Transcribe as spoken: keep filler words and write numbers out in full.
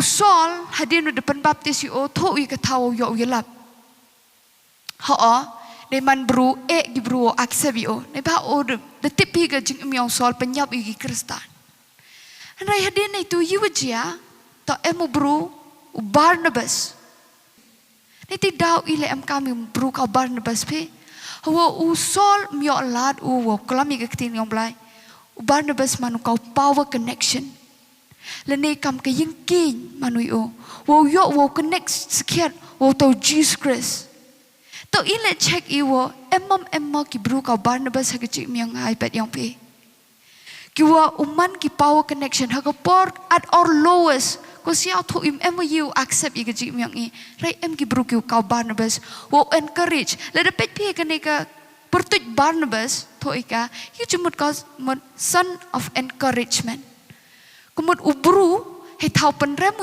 Saul, hadien u da pynbaptis ïa u, thoh ïa ka thaw u ïoh u ïalap. Ho, dei man bru, eh, ki bru u accept ïa u. Neibhah u da, da tip hi ka jingim ïa u Saul pynïap ïa ki Khristan. Hynrei hadien neitu ïa u jia, to em u bru, u Barnabas. Neitu daw i leh em kam ïa u bru ka u Barnabas phi. Hawa u Saul ym ïoh lad u wow klam ïa ka ktien jong u Blai. U Barnabas man u ka u power connection. Lane kam ka ïingkieñ man u ïa u. Wow ïoh wow connect skhiat wow to Jesus Christ. To i leh check i wow em ym em mo ki bru ka u Barnabas ha ka jingim jong nga bad jong phi. Ki wa u man ki power connection ha ka por at our lowest. Ko sia u thoh im em ïa u accept ïa ka jingim jong i. Hynrei em ki bru ki u ka u Barnabas. Wow encourage. Lada peit phi kane ka pyrtuit Barnabas, thoh i ka, ïa jingmut ka mut son of encouragement. Ka mut u bru, hei thaw pynrem u